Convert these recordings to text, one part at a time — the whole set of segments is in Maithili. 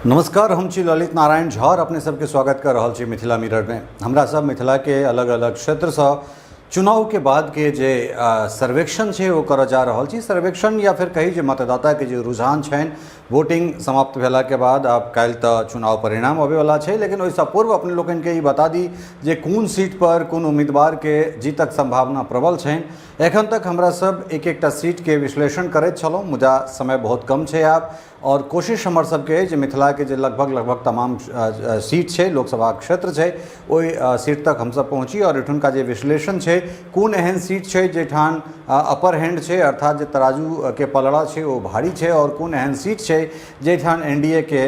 नमस्कार, हम छी ललित नारायण झा और अपने सबके स्वागत कर रहल छी मिथिला मिरर में। हमरा सब मिथिला के अलग अलग क्षेत्र से चुनाव के बाद के जे सर्वेक्षण छै ओ करऽ जा रहल छी। सर्वेक्षण या फिर कही जे मतदाता के जे रुझान छनि, वोटिंग समाप्त भेला के बाद आब काल्हि तऽ चुनाव परिणाम अबैवला छै, लेकिन ओहिसँ पूर्व अपने लोकनिके ई बता दी जे कोन सीट पर कोन उम्मीदवार के जीतक संभावना प्रबल छनि। एखन तक हमरा सब एक एकटा सीट के विश्लेषण करैत छलहुँ, मुदा समय बहुत कम छै आब, और कोशिश हमर सबके अइ जे मिथिलाके जे लगभग लगभग तमाम सीट छै, लोकसभा क्षेत्र छै, ओहि सीट तक हमसब पहुँची और एहिठुनका जे विश्लेषण छै, कोन एहन सीट छै जाहिठाम अपर हैंड छै, अर्थात जे तराजूके पलड़ा छै ओ भारी छै, और कोन एहन सीट छै जाहिठाम एन डी ए के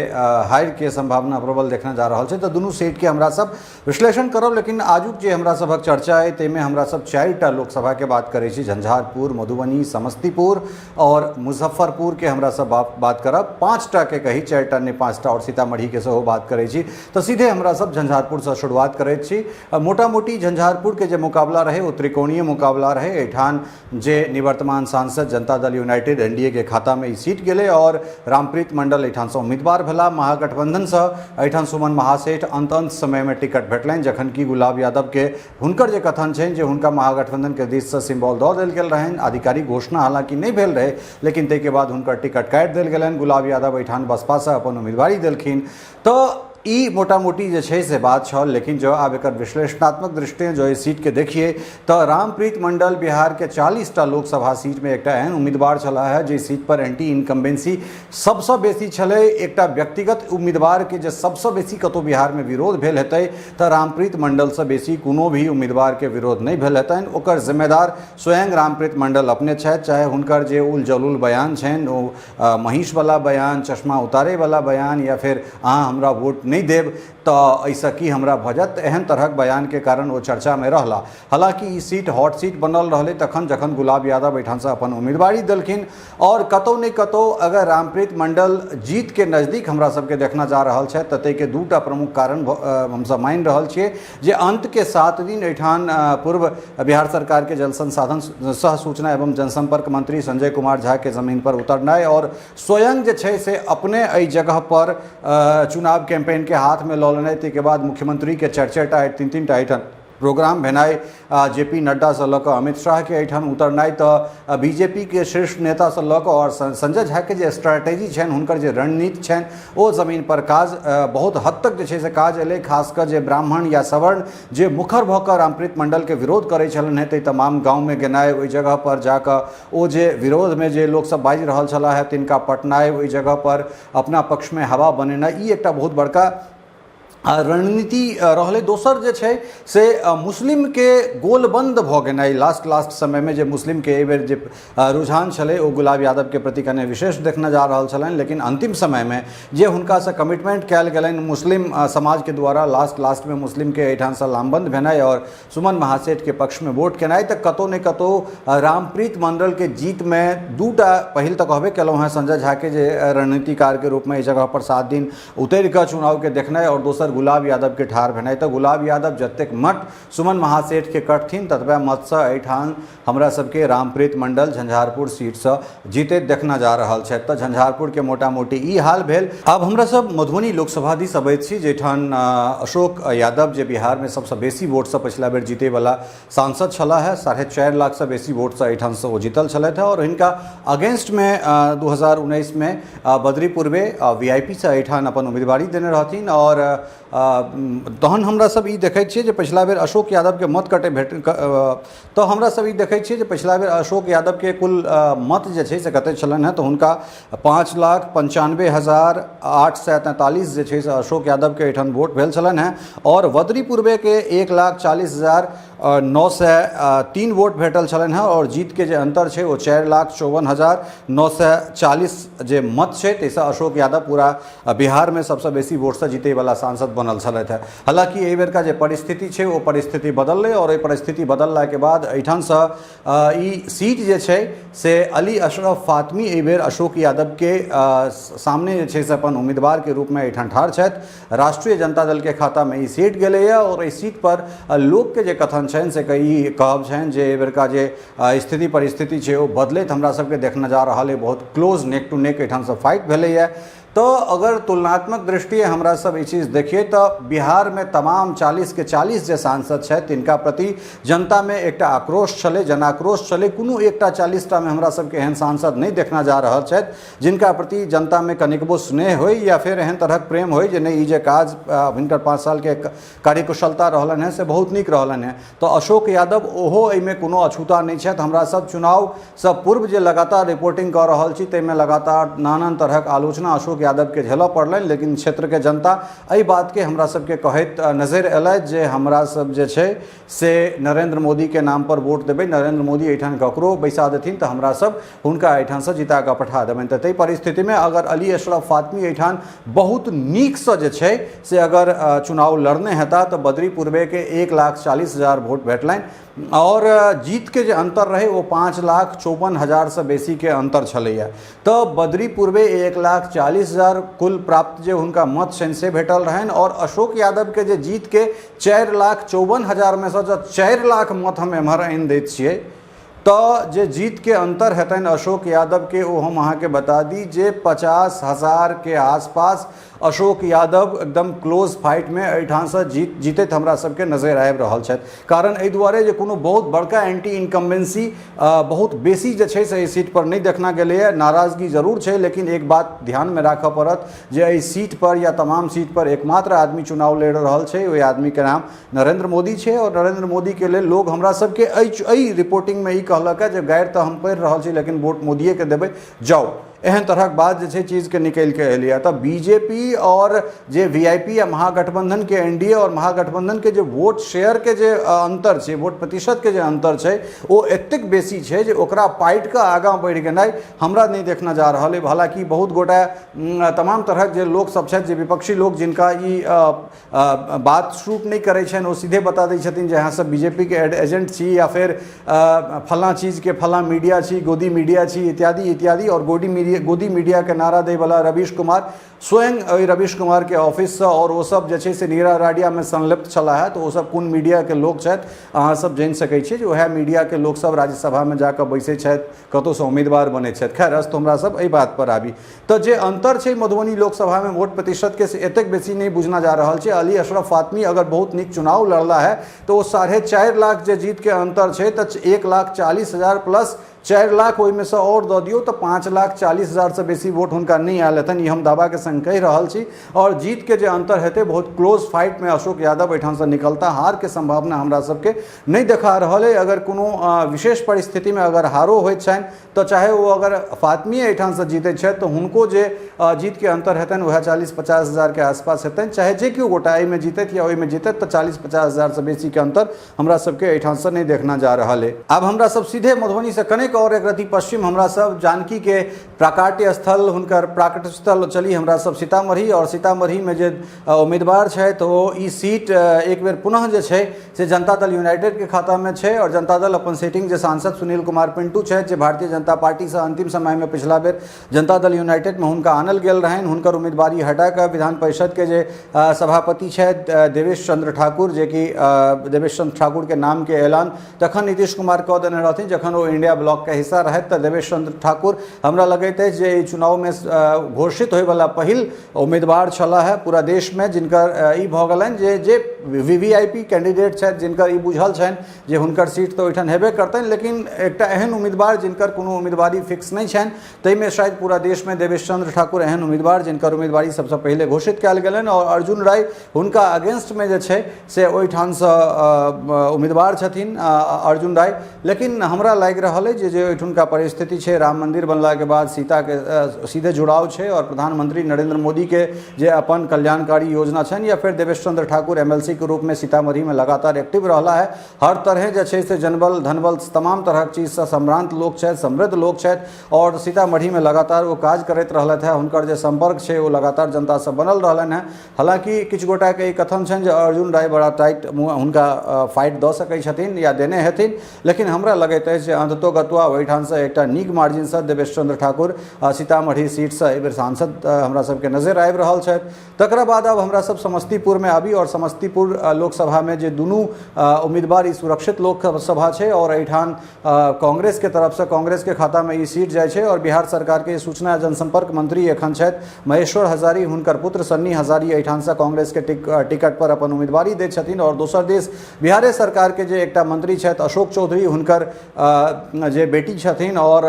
हारिके सम्भावना प्रबल देखना जा रहल छै। तऽ दुनू सीटके हमरा सब विश्लेषण करब, लेकिन आजुक जे हमरा सभक चर्चा अइ ताहिमे हमरा सब 4टा लोकसभाके बात करै छी, झंझारपुर, मधुबनी, समस्तीपुर और मुजफ्फरपुरके हमरा सब बात करब। 5टा के कही, 4टा नहि 5टा, और सीतामढ़ीके सेहो बात करै छी। तऽ सीधे हमरा सब झंझारपुरसँ शुरुआत करैत छी। मोटा मोटी झंझारपुरके जे मुकाबला रहै ओ त्रिकोणीय मुकाबला रहै। एहिठाम जे निवर्तमान सांसद Janata Dal United N D A के खातामे ई सीट गेलै और रामप्रीत मंडल एहिठामसँ उम्मीदवार भेला। महागठबंधनसँ एहिठाम सुमन महासेठ अंत अंत समयमे टिकट भेटलनि, जखन कि गुलाब यादवके हुनकर जे कथन छनि जे हुनका महागठबंधनके दिससँ सिम्बॉल दऽ देल गेल रहनि, आधिकारिक घोषणा हालांकि नहि भेल रहै, लेकिन ताहिके बाद हुनकर टिकट काटि देल गेलनि। गुलाब यादव एहिठाम बसपासँ अपन उम्मीदवारी देलखिन। तऽ ई मोटा मोटी जे छै से बात छल, लेकिन जँ आब एकर विश्लेषणात्मक दृष्टिएँ जँ एहि सीटके देखिए तऽ रामप्रीत मंडल बिहारके 40टा लोकसभा सीटमे एकटा एहन उम्मीदवार छलाह है जे सीट पर एंटी इनकम्बेंसी सबसँ बेसी छलै। एकटा व्यक्तिगत उम्मीदवारके जे सबसँ बेसी कतहु बिहारमे विरोध भेल हेतै तऽ रामप्रीत मंडलसँ बेसी कोनो भी उम्मीदवारके विरोध नहि भेल हेतनि। ओकर जिम्मेदार स्वयं रामप्रीत मंडल अपने छथि, चाहे हुनकर जे उल जलूल बयान छनि, ओ महिषवला बयान, चश्मा उतारैवला बयान, या फेर अहाँ हमरा वोट नहि देब तऽ एहिसँ की हमरा भऽ जायत, एहन तरहक बयानके कारण ओ चर्चामे रहला। हालाँकि ई सीट हॉट सीट बनल रहलै तखन जखन गुलाब यादव एहिठामसँ अपन उम्मीदवारी देलखिन, आओर कतहु नहि कतहु अगर रामप्रीत मंडल जीतके नजदीक हमरा सबके देखना जा रहल छथि तऽ ताहिके 2टा प्रमुख कारण हमसब मानि रहल छियै जे अन्तके 7 दिन एहिठाम पूर्व बिहार सरकारके जल संसाधन सह सूचना एवं जनसंपर्क मंत्री संजय कुमार झा के जमीन पर उतरनाइ और स्वयं जे छै से अपने एहि जगह पर चुनाव कैंपेन के हाथ में लऽ लेनाइ, ताहिके बाद मुख्यमंत्री के 4-4टा 3-3टा एहिठाम प्रोग्राम भेनाइ, जे पी नड्डासँ लऽ कऽ अमित शाहके एहिठाम उतरनाइ, तऽ बीजेपीके शीर्ष नेतासँ लऽ कऽ आओर संजय झाके जे स्ट्रैटेजी छनि, हुनकर जे रणनीति छनि, ओ जमीन पर काज बहुत हद तक जे छै से काज एलै। खास कऽ जे ब्राह्मण या सवर्ण जे मुखर भऽ कऽ रामप्रीत मण्डलके विरोध करै छलनि हेँ, ताहि तमाम गाँवमे गेनाइ, ओहि जगहपर जा कऽ ओ जे विरोधमे जे लोकसभ बाजि रहल छलाह हे तिनका पटनाइ, ओहि जगहपर अपना पक्षमे हवा बनेनाइ, ई एकटा बहुत बड़का रणनीति रहलै। दोसर जे छै से मुस्लिमके गोलबन्द भऽ गेनाइ, लास्ट लास्ट समयमे जे मुस्लिमके एहिबेर जे रुझान छलै ओ गुलाब यादवके प्रति कने विशेष देखने जा रहल छलनि, लेकिन अन्तिम समयमे जे हुनकासँ कमिटमेंट कयल गेलनि मुस्लिम समाजके द्वारा, लास्ट लास्टमे मुस्लिमके एहिठामसँ लामबन्द भेनाइ आओर सुमन महासेठके पक्षमे वोट केनाइ, तऽ कतहु ने कतहु रामप्रीत मण्डलके जीतमे 2टा पहिल तऽ कहबे केलहुँ हेँ संजय झाके जे रणनीतिकारके रूपमे एहि जगहपर 7 दिन उतरि कऽ चुनावके देखनाइ, आओर दोसर गुलाब यादवके ठाढ़ भेनाइ। तऽ गुलाब यादव जतेक मत सुमन महासेठके कटथिन ततबे मतसँ एहिठाम हमरा सबके रामप्रीत मंडल झंझारपुर सीटसँ जीतैत देखना जा रहल छथि। तऽ झंझारपुरके मोटा मोटी ई हाल भेल। आब हमरा सब मधुबनी लोकसभा दिस अबैत छी, जाहिठाम अशोक यादव जे बिहारमे सबसँ बेसी वोटसँ पछिला बेर जीतैवला सांसद छलाह है, 4.5 लाखसँ बेसी वोटसँ एहिठामसँ ओ जीतल छलथि है, और हिनका अगेंस्टमे 2019मे बद्री पूर्वे VIP सँ एहिठाम अपन उम्मीदवारी देने रहथिन। और तहन हमरा सब ई देखै छियै जे पछिला बेर अशोक यादवके मत कटे भेट, तऽ हमरा सब ई देखै छियै जे पछिला बेर अशोक यादवके कुल मत जे छै से कतेक छलनि हेँ, तऽ हुनका 5,95,843 जे छै से अशोक यादवके एहिठाम वोट भेल छलनि हेँ, आओर बद्री पूर्वेके 1,40,903 वोट भेटल छलनि हेँ, आओर जीतके जे अन्तर छै ओ 4,54,940 जे मत छै, ताहिसँ अशोक यादव पूरा बिहारमे सबसँ बेसी वोटसँ जीतैवला सांसद बनल छलथि हेँ। हालाँकि एहि बेरका जे परिस्थिति छै ओ परिस्थिति बदललै, आओर एहि परिस्थिति बदललाके बाद एहिठामसँ ई सीट जे छै से अली अशरफ फातमी एहि बेर अशोक यादवके सामने जे छै से अपन उम्मीदवारके रूपमे एहिठाम ठाढ़ छथि। राष्ट्रीय जनता दलके खातामे ई सीट गेलैए, आओर एहि सीटपर लोकके जे कथन छनि से ई कहब छनि जे एहि बेरका जे स्थिति परिस्थिति छै ओ बदलैत हमरा सबके देखने जा रहल अइ। बहुत क्लोज नेक टू नेक एहिठामसँ फाइट भेलैए। तऽ अगर तुलनात्मक दृष्टिए हमरा सब ई चीज देखिए तऽ बिहारमे तमाम 40 के 40 जे सांसद छथि, तिनका प्रति जनतामे एकटा आक्रोश छलै, जनाक्रोश छलै। कोनो एकटा 40टामे हमरा सबके एहन सांसद नहि देखना जा रहल छथि जिनका प्रति जनतामे कनिकबो स्नेह होइ या फेर एहन तरहक प्रेम होइ जे नहि, ई जे काज हिनकर 5 सालके कार्यकुशलता रहलनि हेँ, से बहुत नीक रहलनि हेँ। तऽ अशोक यादव ओहो एहिमे कोनो अछूता नहि छथि। हमरा सब चुनावसँ पूर्व जे लगातार रिपोर्टिंग कऽ रहल छी, ताहिमे लगातार नानान तरहक आलोचना अशोक यादवके झेलऽ पड़लनि, लेकिन क्षेत्रके जनता एहि बातके हमरा सबके कहैत नजरि अयलथि जे हमरा सब जे छै से नरेन्द्र मोदीके नामपर वोट देबै, नरेन्द्र मोदी एहिठाम ककरो बैसा देथिन तऽ हमरा सब हुनका एहिठामसँ जिता कऽ पठा देबनि। तऽ ताहि परिस्थितिमे अगर अली अशरफ फातमी एहिठाम बहुत नीकसँ जे छै से अगर चुनाव लड़ने हेता, तऽ बद्री पूर्वेके 1,40,000 वोट भेटलनि आओर जीतके जे अन्तर रहै, ओ 5,54,000सँ बेसीके अन्तर छलैए। तऽ बद्री पूर्वे 1,40,000 कुल प्राप्त जे हुनका मत छनि से भेटल रहनि आओर अशोक यादवके जे जीतके 4,54,000मे सँ जँ 4 लाख मत हम एम्हर आनि दैत छियै, तऽ जे जीतके अन्तर हेतनि अशोक यादवके, ओ हम अहाँके बता दी जे 50,000के आसपास अशोक यादव एकदम क्लोज फाइटमे एहिठामसँ जीतैत हमरा सबके नजरि आबि रहल छथि। कारण एहि दुआरे जे कोनो बहुत बड़का एंटी इनकम्बेंसी बहुत बेसी जे छै से एहि सीट पर नहि देखना गेलैए। नाराजगी जरूर छै, लेकिन एक बात ध्यानमे राखऽ पड़त जे एहि सीट पर या तमाम सीट पर एकमात्र आदमी चुनाव लड़ि रहल छै, ओहि आदमीके नाम नरेंद्र मोदी छै। आओर नरेंद्र मोदीके लेल लोग हमरा सबके एहि रिपोर्टिंगमे ई कहलक जे गारि तऽ हम पढ़ि रहल छी, लेकिन वोट मोदिएके देबै जाउ। एहन तरहक बात जे छै चीजके निकलि कऽ एलैए। तऽ बीजेपी आओर जे वीआईपी या महागठबंधनके, एनडीए आओर महागठबंधनके जे वोट शेयरके जे अन्तर छै, वोट प्रतिशतके जे अन्तर छै, ओ एतेक बेसी छै जे ओकरा पाटि कऽ आगाँ बढ़ि गेनाइ हमरा नहि देखना जा रहल अइ। हालाँकि बहुत गोटा तमाम तरहक जे लोकसभ छथि, जे विपक्षी लोक, जिनका ई बात सूट नहि करै छनि, ओ सीधे बता दै छथिन जे अहाँसभ बीजेपीके एजेंट छी या फेर फलाँ चीजके फलाँ मीडिया छी, गोदी मीडिया छी, इत्यादि इत्यादि। आओर गोदी मीडियाके नारा दैवला रवीश कुमार स्वयं ओहि रवीश कुमारके ऑफिससँ आओर ओसभ जे छै से नीरा राडियामे संलिप्त छलाह है, तऽ ओसभ कोन मीडियाके लोक छथि, अहाँसभ जानि सकै छी जे उएह मीडियाके लोकसभ राज्यसभामे जाकऽ बैसै छथि, कतहुसँ उम्मीदवार बनै छथि। खैर, अस्तु, हमरा सब एहि बात पर आबी तऽ जे अन्तर छै मधुबनी लोकसभामे वोट प्रतिशतके, से एतेक बेसी नहि बुझना जा रहल छै। अली अशरफ फातमी अगर बहुत नीक चुनाव लड़ला है, तऽ ओ 4.5 लाख जे जीतके अन्तर छै, तऽ 1,40,000 प्लस 4 लाख ओहिमे सँ आओर दऽ दियौ, तऽ 5,40,000सँ बेसी वोट हुनका नहि आयल हेतनि, ई हम दावाके संग कहि रहल छी। आओर जीतके जे अन्तर हेतै, बहुत क्लोज फाइटमे अशोक यादव एहिठामसँ निकलता। हारके सम्भावना हमरा सबके नहि देखा रहल अइ। अगर कोनो विशेष परिस्थितिमे अगर हारो होइत छनि, तऽ चाहे ओ अगर फातमीए एहिठामसँ जीतैत छथि, तऽ हुनको जे जीतके अन्तर हेतनि, उएह 40-50 हजारके आसपास हेतनि। चाहे जे केओ गोटा एहिमे जीतथि या ओहिमे जीतथि, तऽ 40-50 हजारसँ बेसीके अन्तर हमरा सबके एहिठामसँ नहि देखना जा रहल अइ। आब हमरा सब सीधे मधुबनीसँ कनेक आओर एक रति पश्चिम, हमरा सब जानकीके प्राकाट्य स्थल, हुनकर प्राकट्य स्थल चली हमरा सब सीतामढ़ी। आओर सीतामढ़ीमे जे उम्मीदवार छथि, ओ ई सीट एक बेर पुनः जे छै से जनता दल यूनाइटेडके खातामे छै। आओर जनता दल अपन सीटिंग जे सांसद सुनील कुमार पिंटू छथि, जे भारतीय जनता पार्टीसँ अंतिम समयमे पिछला बेर जनता दल यूनाइटेडमे हुनका आनल गेल रहनि, हुनकर उम्मीदवारी हटा कऽ विधान परिषदके जे सभापति छथि देवेश चंद्र ठाकुर, जेकि देवेश चंद्र ठाकुरके नामके ऐलान तखन नीतीश कुमार कऽ देने रहथिन जखन ओ इंडिया ब्लॉकके हिस्सा रहथि। तऽ देवेश चंद्र ठाकुर हमरा लगैत अछि जे एहि चुनावमे घोषित होइवला पहिल उम्मीदवार छलाह है पूरा देशमे, जिनकर ई भऽ गेलनि जे जे वीवीआईपी कैंडिडेट छथि, जिनकर ई बुझल छनि जे हुनकर सीट तऽ ओहिठाम हेबे करतनि, लेकिन एकटा एहन उम्मीदवार जिनकर कोनो उम्मीदवारी फिक्स नहि छनि, ताहिमे शायद पूरा देशमे देवेश चंद्र ठाकुर एहन उम्मीदवार जिनकर उम्मीदवारी सबसँ पहिले घोषित कयल गेलनि। आओर अर्जुन राय हुनका अगेंस्टमे जे छै से ओहिठामसँ उम्मीदवार छथिन अर्जुन राय। लेकिन हमरा लागि रहल अइ जे जे ओहिठुनका परिस्थिति छै, राम मन्दिर बनलाके बाद सीताके सीधे जुड़ाव छै आओर प्रधानमंत्री नरेंद्र मोदीके जे अपन कल्याणकारी योजना छनि, या फेर देवेश चंद्र ठाकुर एमएलसी के रूपमे सीतामढ़ीमे लगातार एक्टिव रहला है, हर तरहे जे छै से जनबल धनबल तमाम तरहक चीजसँ सम्भ्रान्त लोक छथि, समृद्ध लोक छथि आओर सीतामढ़ीमे लगातार ओ काज करैत रहलथि है। हुनकर जे सम्पर्क छै, ओ लगातार जनतासँ बनल रहलनि हेँ। हालाँकि किछु गोटाके ई कथन छनि जे अर्जुन राय बड़ा टाइट हुनका फाइट दऽ सकै छथिन या देने हेथिन, लेकिन हमरा लगैत अछि जे अन्ततोगत्वा ओहिठामसँ एकटा नीक मार्जिनसँ देवेश चंद्र ठाकुर ठाकुर सीतामढ़ी सीटसँ एहिबेर सांसद हमरा सबके नजरि आबि रहल छथि। तकरा बाद आब हमरा सब समस्तीपुरमे आबी आओर समस्तीपुर लोकसभामे जे दुनू उम्मीदवार, ई सुरक्षित लोकसभा छै आओर एहिठाम कांग्रेसके तरफसँ कांग्रेसके खातामे ई सीट जाइ छै आओर बिहार सरकारके सूचना जनसंपर्क मंत्री एखन छथि महेश्वर हजारी, हुनकर पुत्र सन्नी हजारी एहिठामसँ कांग्रेसके टिकट पर अपन उम्मीदवारी दै छथिन। आओर दोसर दिस बिहारे सरकारके जे एकटा मंत्री छथि अशोक चौधरी, हुनकर जे बेटी छथिन आओर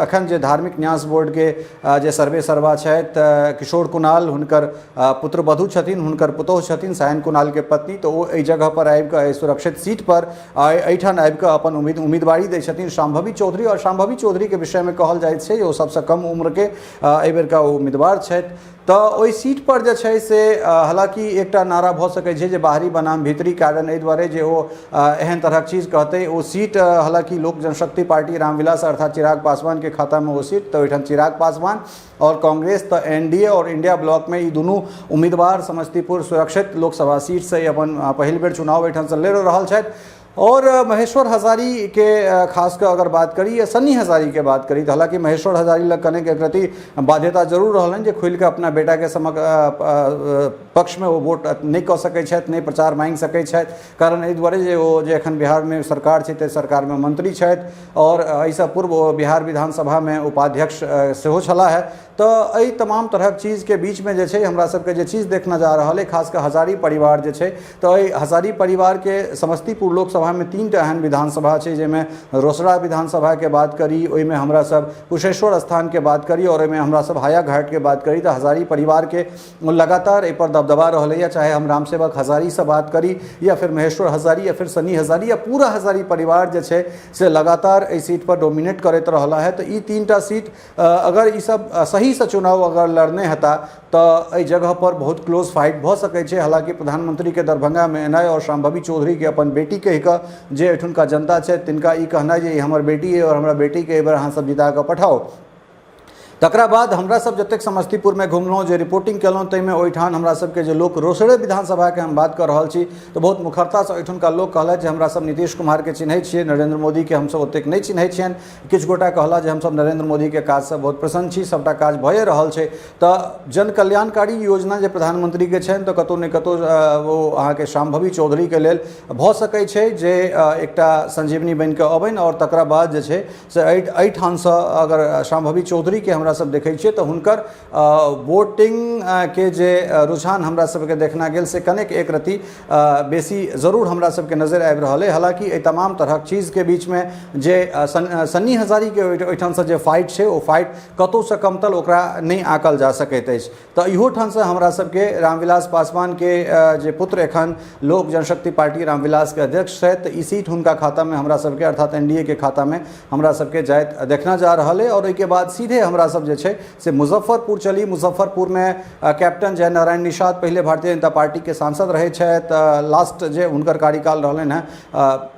एखन जे धार्मिक न्यास बोर्डके जे सर्वे सर्वा छथि किशोर कुणाल, हुनकर पुत्र वधू छथिन, हुनकर पुतोहु छथिन सायन कुणालके पत्नी, तऽ ओ एहि जगह पर आबि कऽ एहि सुरक्षित सीट पर एहिठाम आबि कऽ अपन उम्मीदवारी दै छथिन शाम्भवी चौधरी। आओर शाम्भवी चौधरीके विषयमे कहल जाइत छै जे ओ सबसँ कम उम्रके एहिबेरका ओ उम्मीदवार छथि। तऽ ओहि सीट पर जे छै से हालाँकि एकटा नारा भऽ सकै छै जे बाहरी बनाम भीतरी, कारण एहि दुआरे जे ओ एहन तरहक चीज कहतै। ओ सीट हालाँकि लोक जनशक्ति पार्टी रामविलास अर्थात चिराग पासवानके खातामे ओ सीट, तऽ ओहिठाम चिराग पासवान आओर कांग्रेस, तऽ एनडीए आओर इंडिया ब्लॉकमे ई दुनू उम्मीदवार समस्तीपुर सुरक्षित लोकसभा सीटसँ अपन पहिल बेर चुनाव एहिठामसँ लड़ि रहल छथि। और महेश्वर हजारी के खास कऽ अगर बात करी या सन्नी हजारी के बात करी तऽ हालांकि महेश्वर हजारी लग कनेक एक रति बाध्यता जरूर रहलनि जे खुलि कऽ अपना बेटाके समक पक्षमे ओ वोट नहि कऽ सकै छथि, नहि प्रचार मांगि सकै छथि, कारण एहि दुआरे जे ओ जे एखन बिहारमे सरकार छै ताहि सरकारमे मंत्री छथि आओर एहिसँ पूर्व ओ बिहार विधानसभामे उपाध्यक्ष सेहो छलाह हे। तऽ एहि तमाम तरहक चीजके बीचमे जे छै हमरा सबके जे चीज देखना जा रहल अइ, खास कऽ हजारी परिवार जे छै, तऽ एहि हजारी परिवारके समस्तीपुर लोकसभामे 3टा एहन विधानसभा छै जाहिमे रोसड़ा विधानसभाके बात करी, ओहिमे हमरा सब कुशेश्वर स्थानके बात करी आओर ओहिमे हमरा सब हायाघाटके बात करी, तऽ हजारी परिवारके लगातार एहिपर दबदबा रहलैए। चाहे हम रामसेवक हजारीसँ बात करी या फिर महेश्वर हजारी या फिर सनी हजारी या पूरा हजारी परिवार जे छै से लगातार एहि सीटपर डोमिनेट करैत रहला है। तऽ ई 3टा सीट अगर ई सब सहीसँ चुनाव अगर लड़ने हेता तऽ एहि जगहपर बहुत क्लोज फाइट भऽ सकै छै। हालाँकि प्रधानमंत्रीके दरभंगामे एनाइ आओर शाम्भवी चौधरीके अपन बेटी कहि कऽ जे एहिठुनका जनता छथि तिनका ई कहनाइ जे ई हमर बेटी अइ आओर हमरा बेटीके एहि बेर अहाँ सब जिता कऽ पठाउ। तकरा बाद हमरा सब जतेक समस्तीपुरमे घुमलहुँ, जे रिपोर्टिंग केलहुँ, ताहिमे ओहिठाम हमरा सबके जे लोक, रोसड़े विधानसभाके हम बात कऽ रहल छी, तऽ बहुत मुखरतासँ ओहिठुनका लोक कहलथि जे हमरा सब नीतीश कुमारके चिन्है छियै, नरेन्द्र मोदीके हमसब ओतेक नहि चिन्है छियनि। किछु गोटा कहला जे हमसब नरेन्द्र मोदीके काजसँ बहुत प्रसन्न छी, सबटा काज भए रहल छै। तऽ जन कल्याणकारी योजना जे प्रधानमंत्रीके छनि तऽ कतहु ने कतहु ओ अहाँके शाम्भवी चौधरीके लेल भऽ सकै छै जे एकटा संजीवनी बनि कऽ अबनि आओर तकरा बाद जे छै से एहिठामसँ अगर शाम्भवी चौधरीके हमरा सब देखै छियै तऽ हुनकर वोटिंग के जे रुझान हमरा सबके देखना गेल से कनेक एक रति बेसी जरूर हमरा सबके नजरि आबि रहल अइ। हालाँकि एहि तमाम तरहक चीजके बीचमे जे सन्नी हजारीके ओहिठामसँ जे फाइट छै ओ फाइट कतहुसँ कमतल ओकरा नहि आँकल जा सकैत अछि। तऽ इहो ठामसँ हमरा सबके रामविलास पासवानके जे पुत्र एखन लोक जनशक्ति पार्टी रामविलासके अध्यक्ष छथि, तऽ ई सीट हुनका खातामे हमरा सबके अर्थात एनडीए के खातामे हमरा सबके जाइत देखना जा रहल अइ। आओर ओहिके बाद सीधे हमरा सब जे छै से मुजफ्फरपुर चली। मुजफ्फरपुरमे कैप्टन जयनारायण निषाद पहिले भारतीय जनता पार्टीके सांसद रहै छथि, लास्ट जे हुनकर कार्यकाल रहलनि हेँ।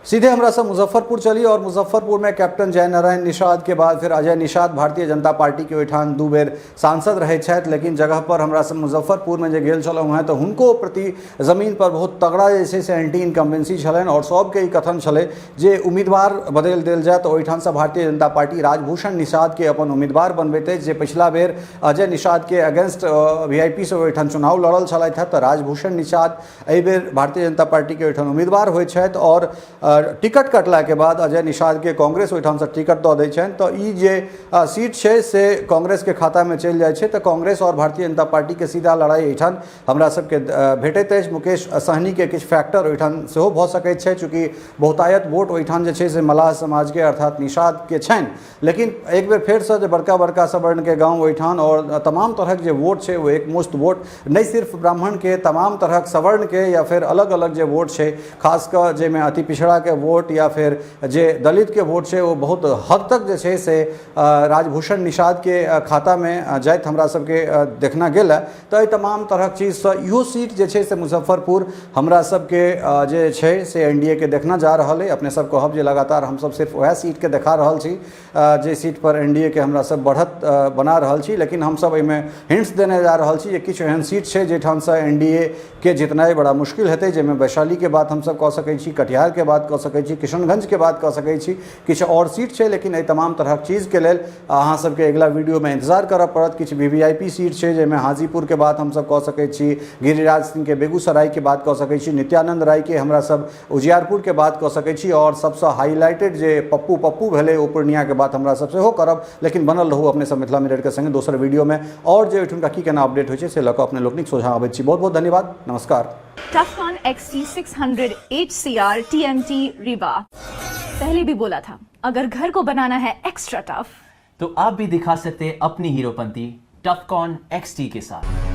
सीधे हमरा सब मुजफ्फरपुर चली और मुजफ्फरपुर में कैप्टन जयनारायण निषाद के बाद फिर अजय निषाद भारतीय जनता पार्टी के ओहिठाम 2 बेर सांसद रहे छथि, लेकिन जगह पर हमरा सब मुजफ्फरपुर में जे गेल छलहुँ हेँ तऽ हुनको प्रति जमीन पर बहुत तगड़ा जे छै से एंटी इनकम्बेंसी छलनि और सबके ई कथन छलै जे उम्मीदवार बदलि देल जाय। तऽ ओहिठामसँ भारतीय जनता पार्टी राजभूषण निषाद के अपन उम्मीदवार बनबैत अछि, जे पछिला बेर अजय निषाद के अगेंस्ट वीआईपी से ओहिठाम चुनाव लड़ल छलथि हेँ। तऽ राजभूषण निषाद एहि बेर भारतीय जनता पार्टीके ओहिठाम उम्मीदवार होइ छथि आओर टिकट कटलाके बाद अजय निषादके कांग्रेस ओहिठामसँ टिकट दऽ दै छनि, तऽ ई जे सीट छै से कांग्रेसके खातामे चलि जाइ छै। तऽ कांग्रेस आओर भारतीय जनता पार्टीके सीधा लड़ाइ एहिठाम हमरा सबके भेटैत अछि। मुकेश सहनीके किछु फैक्टर ओहिठाम सेहो भऽ सकैत छै, चूँकि बहुतायत वोट ओहिठाम जे छै से मलाह समाजके अर्थात निषादके छनि, लेकिन एक बेर फेरसँ जे बड़का बड़का सवर्णके गाँव ओहिठाम आओर तमाम तरहक जे वोट छै ओ एकमुश्त वोट नहि सिर्फ ब्राह्मणके, तमाम तरहक सवर्णके या फेर अलग अलग जे वोट छै, खास कऽ जाहिमे अति पिछड़ाके वोट या फेर जे दलितके वोट छै ओ बहुत हद तक जे छै से राजभूषण निषादके खातामे जाइत हमरा सबके देखना गेल है। तऽ एहि तमाम तरहक चीजसँ इहो सीट जे छै से मुजफ्फरपुर हमरा सबके जे छै से एन डी ए के देखना जा रहल अइ। अपने सब कहब जे लगातार हमसब सिर्फ वएह सीटके देखा रहल छी जे सीट पर एन डी ए के हमरा सब बढ़त बना रहल छी, लेकिन हमसब एहिमे हिंट्स देने जा रहल छी जे किछु एहन सीट छै जाहिठामसँ एन डी ए के जितनाइ बड़ा मुश्किल हेतै, जाहिमे वैशालीके बात हमसब कऽ सकै छी, कटिहारके बात कऽ बात कऽ सकै छी, किशनगंजके बात कऽ सकै छी। किछु आओर सीट छै, लेकिन एहि तमाम तरहक चीजके लेल अहाँ सबके अगिला वीडियोमे इंतजार करऽ पड़त। किछु VVIP seat छै, जाहिमे हाजीपुरके बात हमसब कऽ सकै छी, गिरिराज सिंहके बेगूसरायके बात कऽ सकै छी, नित्यानंद रायके हमरा सब उजियारपुरके बात कऽ सकै छी, आओर सबसँ हाईलाइटेड जे पप्पू पप्पू भेलै ओ पूर्णियाके बात हमरा सब सेहो करब। लेकिन बनल रहू अपने सब मिथिला मिररके संगे, दोसर वीडियोमे आओर जे ओहिठुनका की केना अपडेट होइ छै से लऽ कऽ अपने लोकनिक सोझाँ अबैत छी। बहुत बहुत धन्यवाद, नमस्कार। Tufcon XT600 HCR TMT Rewa। पहले भी बोला था, अगर घर को बनाना है एक्स्ट्रा टफ तो आप भी दिखा सकते हैं अपनी हीरोपंती टफकॉन XT के साथ।